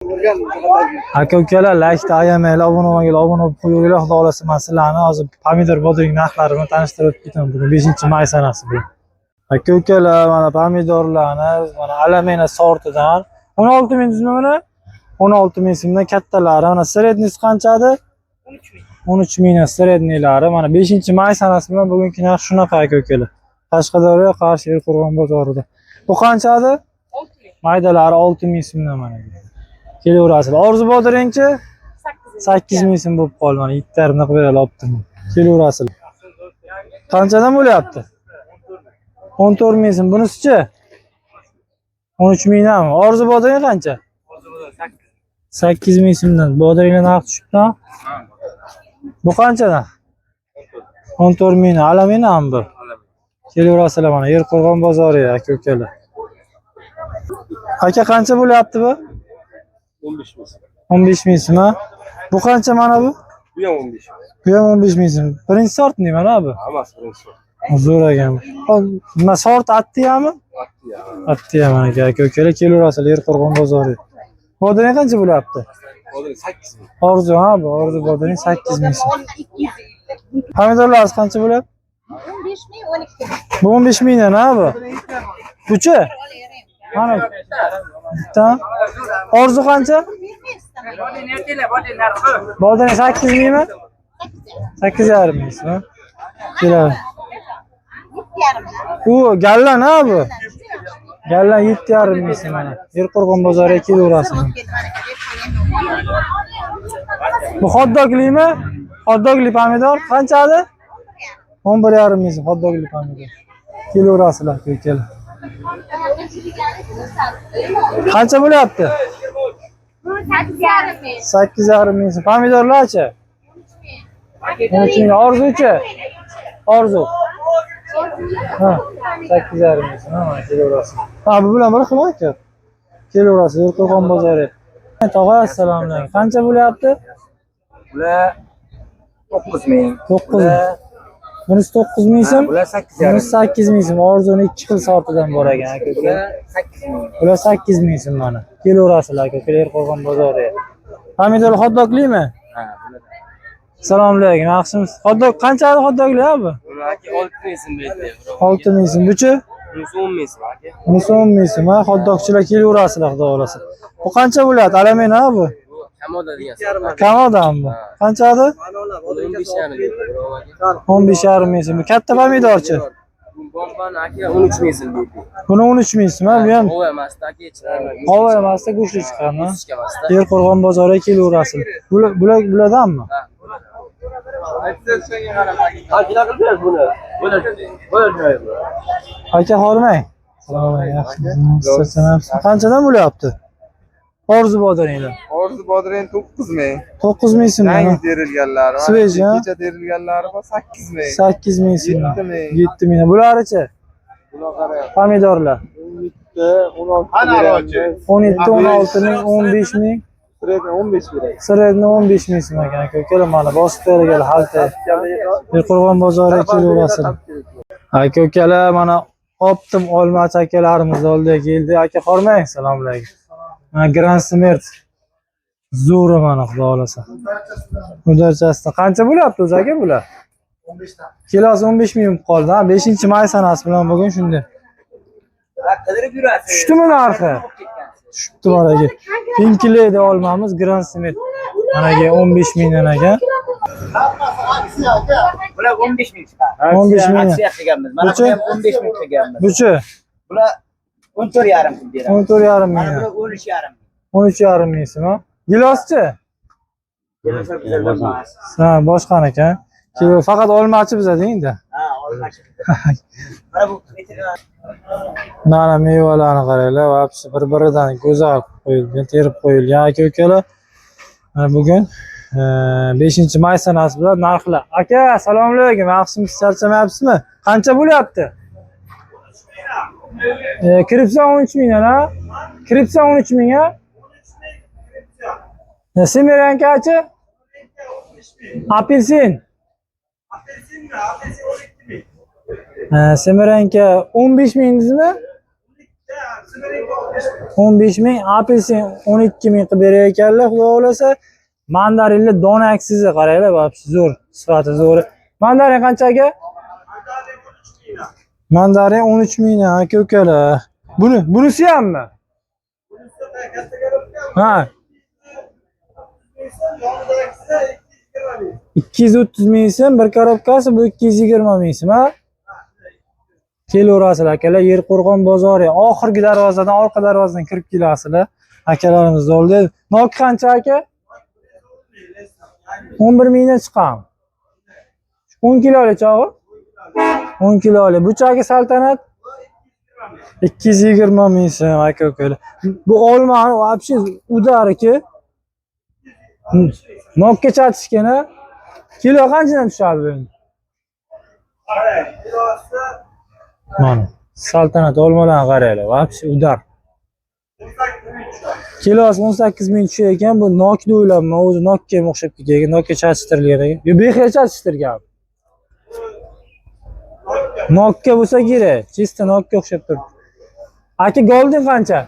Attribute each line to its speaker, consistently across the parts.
Speaker 1: Aka ukalar laykni ayamanglar, obuna bo'lmanglar, obuna bo'lib qo'yinglar. Xudo xohlasa man sizlarni hozir pomidor bodring narxlari bilan tanishtirib o'tib ketaman. Bugun 5-may sanasi bu. Aka ukalar, mana pomidorlarni mana Alamena sortidan 16 ming deysizmi buni? 16 ming so'mdan kattalari. Mana средний si qanchadi? 13 mingdan средний lari. Mana 5-may sanasi bilan bugungi narx shunaqa aka ukalar. Qashqadaryo Qarshi Erqo'rg'on bozorida. Bu qanchadi? Maydalari 6 ming so'mdan mana. Kelaverasizlar. Orzu bodringchi 8 ming so'm bo'lib qoldi. Mana 7,5 qilib beradi olib. Kelaverasizlar. Qanchadan bo'lyapti? 14 ming so'm. Bunisichi? 13 mingdanmi? Orzu bodring qancha? 8 ming so'mdan. Bodringlar narxi tushibdi. Bu qanchadan? 14 ming. Alaminami bu? Kelaverasizlar mana Yerqo'rg'on bozori aka ukalar. Aka qancha bo'lyapti bu?
Speaker 2: 15 ming.
Speaker 1: 15 ming so'm. Ha? Bu qancha mana bu?
Speaker 2: Bu ham 15.
Speaker 1: Bu ham 15 ming so'm. Birinchi sort nima mana bu?
Speaker 2: Hammasi birinchi sort.
Speaker 1: Zo'r ekan. Hop, nima sort Attiyami?
Speaker 2: Attiya.
Speaker 1: Attiya mana aka ukalar kelaverasizlar Yerqo'rg'on bozori. Bodring qancha bo'lyapti?
Speaker 2: Hozir 8 ming.
Speaker 1: Orzu ha bu Orzu bodring 8 ming so'm. Pomidorlar qancha bo'lyapti?
Speaker 3: 15 ming, 12 ming.
Speaker 1: Bu 15 mingdan ha bu. Buchi? Mana bitta. Orzu qancha? Bodring 8 mingmi? 8,5 ming so'm. Keladi.
Speaker 3: 7,5.
Speaker 1: U gallan ha bu. Gallan 7,5 ming so'm mana. Yerqo'rg'on bozoriga kelaverasiz. Bu hot-doglimi? Hot-dogli pomidor qanchadi? 11,5 ming so'm hot-dogli pomidor. Kelaverasizlar, kelin. Qancha bo'lyapti?
Speaker 3: 8,5 ming.
Speaker 1: 8,5 ming so'm. Pomidorlarchi? 13 ming. Orzuchi? Orzu. Ha, 8,5 ming so'm. Ha, mana kelaverasiz. Ha, bu bilan bir xil aka. Kelaverasiz, Yerqo'rg'on bozori. Tog'a, assalomu alaykum. Qancha bo'lyapti?
Speaker 4: Bular 9 ming.
Speaker 1: 9 ming. Bunisi 9 ming so'm.
Speaker 4: Bular 8,5.
Speaker 1: Bunisi 8 ming so'm. Orzuni ikki xil sortidan bor ekan aka.
Speaker 4: Bular 8 ming.
Speaker 1: Bular 8 ming so'm mana. Kelaverasizlar aka, Yerqo'rg'on bozoriga. Pomidor hot-doglimi?
Speaker 4: Ha, bular.
Speaker 1: Assalomu alaykum, yaxshimisiz? Hot-dog qanchalik hot-dogli abi?
Speaker 2: Bular aka 6 ming so'm berdi.
Speaker 1: 6 ming so'm. Buchi?
Speaker 2: Bunisi 10 ming so'm aka.
Speaker 1: Bunisi 10 ming so'm. Ha, hot-dogchilar kelaverasizlar, xudo xohlasa. Bu qancha bo'ladi? Alamena bu?
Speaker 2: Bu Kamoda degan sort.
Speaker 1: Kamodami bu? Qanchadi?
Speaker 2: 15,5 ming.
Speaker 1: 15,5 ming so'm. Bu katta pomidorchi.
Speaker 2: Bu bombani aka 13 ming so'm berdi.
Speaker 1: Buni 13 ming so'm, ha, bu ham
Speaker 2: Ova emasda aka ichida.
Speaker 1: havo emasda go'shtli chiqqan, ha?
Speaker 2: Emasda.
Speaker 1: Yerqo'rg'on bozoriga kelaverasizlar. Bular bular bulardanmi? Aka hormang. Assalomu alaykum. Yaxshimisiz? Charchamayapsizmi? Qanchadan bo'lyapti? Orzu bodringlar.
Speaker 5: Orzu bodring 9 ming.
Speaker 1: 9 ming so'm.
Speaker 5: Yangi terilganlari. Mana
Speaker 1: Svejiy, ha?
Speaker 5: Kecha terilganlari bor 8 ming.
Speaker 1: 8 ming so'm.
Speaker 5: 7 ming.
Speaker 1: 7 ming. Bularichi?
Speaker 5: Bular qarang.
Speaker 1: Pomidorlar.
Speaker 5: 17, 16 beramiz.
Speaker 1: 17, 16 ming, 15 ming.
Speaker 5: Sredniy 15 beradi.
Speaker 1: Sredni 15 ming so'm ekan aka. Ukalar mana bosib bergan xalta. Yerqo'rg'on bozoriga kelaverasizlar. Aka ukalar mana optim olmachi akalarimiz oldiga keldi. Aka hormang, assalomu alaykum. Mana Grand Smert zo'ri mana xudo xohlasa. Udarchasidan qancha bo'lyapti o'zi aka bular?
Speaker 5: 15 ta.
Speaker 1: Kilosi 15 ming bo'lib qoldi. Ha, 5-may sanasi bilan bugun shunday.
Speaker 4: Qidirib yurasiz.
Speaker 1: Tushdimi narxi? Tushibdi mana aka. Pink Lady olmamiz Grand Smert. Mana aka 15 mingdan aka.
Speaker 4: Bular 15 ming chiqadi.
Speaker 1: 15 ming.
Speaker 4: Aksiya qilganmiz. Mana
Speaker 1: Buchi?
Speaker 4: buni ham 15 ming qilganmiz.
Speaker 1: Buchi
Speaker 4: Bular 14,5 qilib beramiz.
Speaker 1: 14,5
Speaker 4: Mana
Speaker 1: ming.
Speaker 4: bular 13,5.
Speaker 1: 13,5 ming so'm. Ha? Giloschi?
Speaker 4: Kelsa bizlardan emas.
Speaker 1: Ha, boshqani ekan. Kilo faqat olmachi bizada endi.
Speaker 4: Ha, olmachi. Mana bu
Speaker 1: Mana mevalarni qaranglar, вообще bir-biridan go'zal qo'yilgan, terib qo'yilgan aka ukalar. Mana bugun 5-may sanasi bilan narxlar. Aka, assalomu alaykum. Yaxshimisiz, charchamayapsizmi? Qancha bo'lyapti? Kiribsan 13 mingdan, ha? Kiribsan 13 ming, ha? Semerankachi? Apelsin. Semeranka 15 ming deydizmi? 15 ming, apelsin 12 ming qilib berar ekanlar, xudo xohlasa. Mandarinli donaksizi qaranglar, вообще zo'r, sifati zo'r. Mandarin qancha aka? Mandarin 13 ming aka ukalar. Buni, bunisi hammi? Ha. 230 ming so'm bir korobkasi, bu 220 ming so'm, ha? Kelaverasizlar akalar, Yerqo'rg'on bozori oxirgi darvozadan, orqa darvozadan kirib kelasizlar. Akalarimiz oldi. Nok qancha aka? 11 mingdan chiqam. 10 kilolik chog'i? 10 kilolik. Bu chagi saltanat 220 ming so'm aka ukalar. Bu olmani вообще udariki. Nokka chatishgan a? Kilo qanchadan tushadi bu endi? Mana saltanat olmalarni qaranglar, вообще udar. Kilosi 18 ming tushar ekan, bu nokni o'ylabman, o'zi nokka ham o'xshab ketgan, nokka chatishtirilgan ekan. Yo, bexiga chatishtirgan. Nokka bo'lsa kerak, чисто nokka o'xshab turibdi. Aka, golden qancha?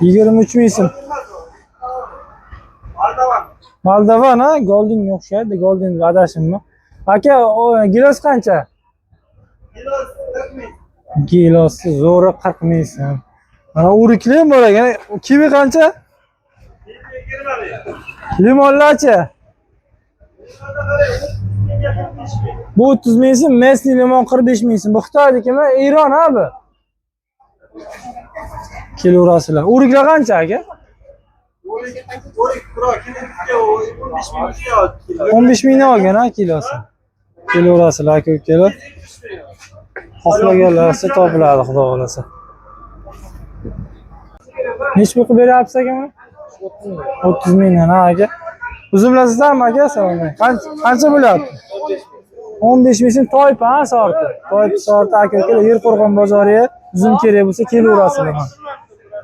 Speaker 1: 23 ming so'm. Moldovan ha, Goldinga o'xshaydi, Golden adashimmi? Aka, gilos qancha? Gilosi zo'ri 40 ming so'm. Mana o'rikli ham bor ekan. Kivi qancha? Limonlarchi? Bu 30 ming so'm, местный limon 45 ming so'm. Bu Xitoynikimi? Eron ha bu? Kelaverasizlar. O'riklar qancha aka? 15 mingdan olgan ha kilosi. Kelaverasizlar aka ukalar. Xohlaganlar topiladi xudo xohlasa. Necha pul qilib beryapsiz aka buni? 30 mingdan ha aka. Uzumlar sizdanmi aka? Assalomu alaykum. Qancha bo'lyapti? 15 ming so'm toypa ha sorti. Toypa sorti aka ukalar Yerqo'rg'on bozoriga uzum kerak bo'lsa kelaverasizlar mana.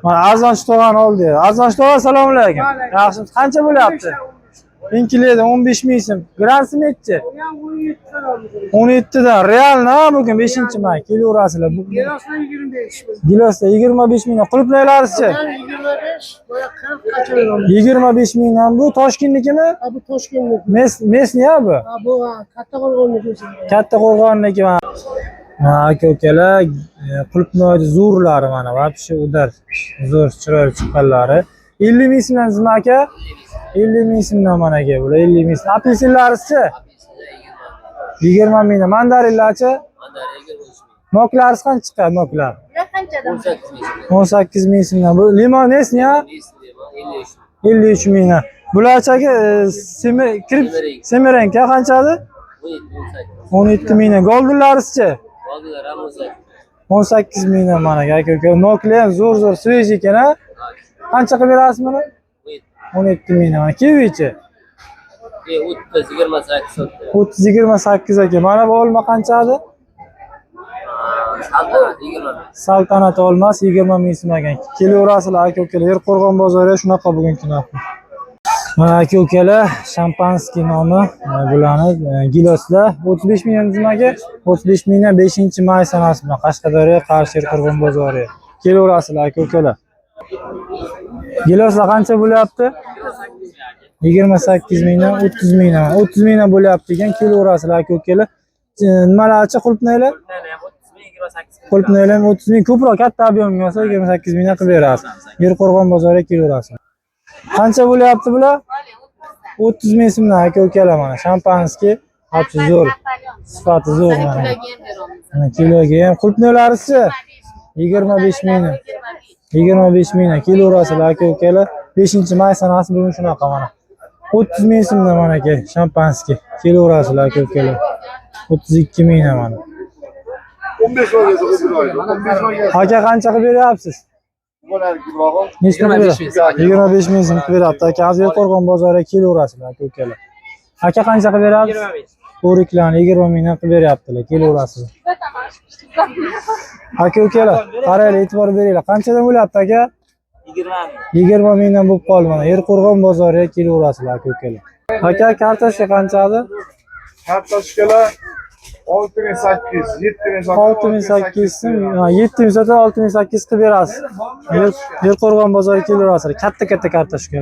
Speaker 1: Mana arzon tog'ani oldi. Arzon tog'a assalomu alaykum. Yaxshimisiz? Qancha bo'lyapti? 1000 kilodan 15 ming so'm. Gransi nechi? 17 dan. Real na bugun 5-may. Kelaverasizlar.
Speaker 6: Giloslar 25.
Speaker 1: Gilosda 25 mingdan. Qulupnaylarchi?
Speaker 6: 25, boya 40 qancha beramiz?
Speaker 1: 25 mingdan. Bu Toshkentnikimi?
Speaker 6: Ha bu Toshkentniki.
Speaker 1: Mesni ha bu?
Speaker 6: Ha bu katta qo'rg'onniki.
Speaker 1: Katta qo'rg'onniki mana. Mana aka ukalar, qulupnoyni zo'rlari mana, вообще udar. Zo'r chiroyli chiqqanlari. 50 ming so'mdan sizmi aka? 50 ming so'mdan mana aka bular 50 ming so'm. Apelsinlarchi? 20 mingdan. Mandarinlarchi?
Speaker 2: Mandarin 23 ming.
Speaker 1: Noklarisi qancha chiqadi noklar?
Speaker 3: Bular qanchadan?
Speaker 2: 18 ming so'm.
Speaker 1: 18 ming so'mdan. Bu limon nesni ha?
Speaker 2: 53
Speaker 1: 53 mingdan. Bularchi aka semerenka qanchadi?
Speaker 2: 17,
Speaker 1: 17 mingdan. Goldenlarisichi?
Speaker 2: 18. Oldilar ham 18.
Speaker 1: 18 mingdan mana aka uka. Noklar ham zo'r zo'r svejiy ekan ha? Qancha qilib berasiz buni? 17 mingdan. Mana kivichi?
Speaker 2: 30, 28 sotdi.
Speaker 1: 30 28 aka. Mana bu olma qanchadi?
Speaker 2: Saltanat 20 ming.
Speaker 1: Saltanat olmasi 20 ming so'm ekan. Kelaverasizlar aka ukalar. Yerqo'rg'on bozori shunaqa bugungi narxi. Mana aka ukalar, shampanskiy nomi bularni giloslar 35 ming so'm aka. 35 mingdan 5-may sanasi bilan Qashqadaryo Qarshi Yerqo'rg'on bozori. Kelaverasizlar aka ukalar. Giloslar qancha bo'lyapti? 28 mingdan 30 mingdan. 30 mingdan bo'lyapti ekan. Kelaverasizlar aka ukalar. Nimalarchi qulupnaylar? Qulupnaylar ham 30 ming, ko'proq katta объем bo'lsa 28 mingdan qilib berasiz. Yerqo'rg'on bozoriga kelaverasiz. Qancha bo'lyapti bular? 30 ming so'mdan aka ukalar mana shampanskiy, hapsi zo'r, sifati zo'r mana. Mana kiloga ham qulupnaylarisi 25 mingdan. 25 mingdan kelaverasizlar aka ukalar. 5-may sanasi bugun shunaqa mana. 30 ming so'mdan mana aka shampanskiy kelaverasizlar aka ukalar. 32 mingdan mana.
Speaker 5: 15 olgasa 15.
Speaker 1: Aka qancha qilib beryapsiz? Necha pul berasiz? 25 ming so'm qilib beryapti aka. Hozir Qo'rg'on bozoriga kelaverasizlar aka ukalar. Aka qancha qilib beryapsiz? O'riklarni 20 mingdan qilib beryaptilar, kelaverasizlar. Aka ukalar, qaranglar, e'tibor beringlar. Qanchadan bo'lyapti aka?
Speaker 4: 20 ming.
Speaker 1: 20 mingdan bo'lib qoldi mana. Yerqo'rg'on bozoriga kelaverasizlar aka ukalar. Aka, kartoshka qanchadi?
Speaker 5: Kartoshkalar 6800, 7000
Speaker 1: 6800 so'm, ha, 7000 sotib 6800 qilib berasiz. Yerqo'rg'on bozoriga kelaverasizlar. Katta-katta kartoshka.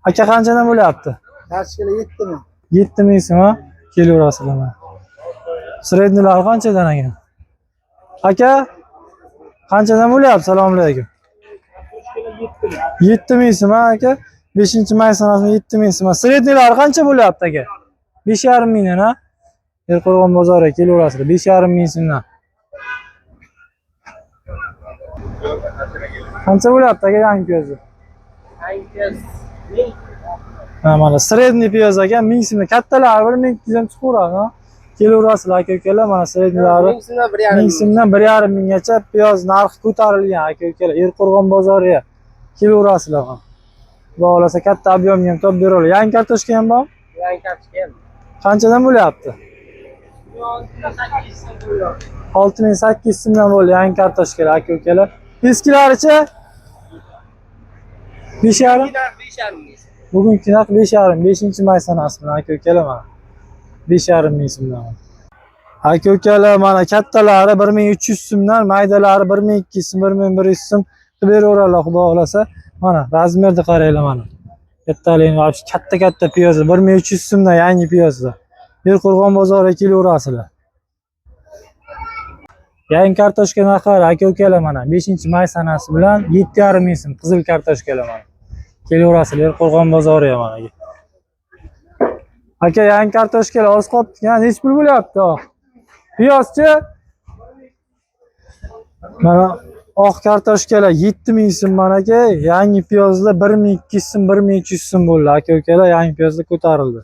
Speaker 1: Aka qanchadan bo'lyapti?
Speaker 4: Kartoshkalar 7000.
Speaker 1: 7000 so'm, ha? Kelaverasizlar mana. Средний lar qanchadan ekan? Aka qanchadan bo'lyapti? Assalomu alaykum. 7000 so'm, ha, aka? 5-may sanasida 7000 so'm. Средний lar qancha bo'lyapti aka? 5,5 mingdan, ha? Yerqo'rg'on bozoriga kelaverasizlar. 5,5 ming so'mdan. Qancha bo'lyapti aka yangi piyozi? Ha, mana средний piyoz aka 1000 so'mdan. Kattalari 1200 ham chiqaveradi, ha? Kelaverasizlar aka ukalar, mana средний lari 1000 so'mdan 1,5 minggacha piyoz narxi ko'tarilgan aka ukalar. Yerqo'rg'on bozoriga kelaverasizlar ham. Xudo xohlasa katta объем ga ham topib beradi. Yangi kartoshka ham bormi?
Speaker 2: Yangi kartoshka ham.
Speaker 1: Qanchadan bo'lyapti? 6800 so'mdan bo'ldi yangi kartoshkalar aka ukalar. Eskilarichi? 5,5.
Speaker 2: 5,5 ming.
Speaker 1: Bugungi narx 5,5, 5-may sanasi bilan aka ukalar mana. 5,5 ming so'mdan. Aka ukalar mana kattalari 1300 so'mdan, maydalari 1200 so'm, 1100 so'm qilib beraveradilar xudo xohlasa. Mana razmerni qaranglar mana. Kattaligini вообще katta-katta piyozlar 1300 so'mdan yangi piyozlar. Yerqo'rg'on bozoriga kelaverasizlar. Yangi kartoshka narxlari aka ukalar mana 5-may sanasi bilan 7,5 ming so'm qizil kartoshkalar mana. Kelaverasizlar Yerqo'rg'on bozoriga mana. Aka yangi kartoshkalar oz qolibdi, ya nechi pul bo'lyapti? Oq? Piyozchi? Mana oq kartoshkalar 7000 so'm mana aka, yangi piyozlar 1200 so'm, 1300 so'm bo'ldi aka ukalar, yangi piyozlar ko'tarildi.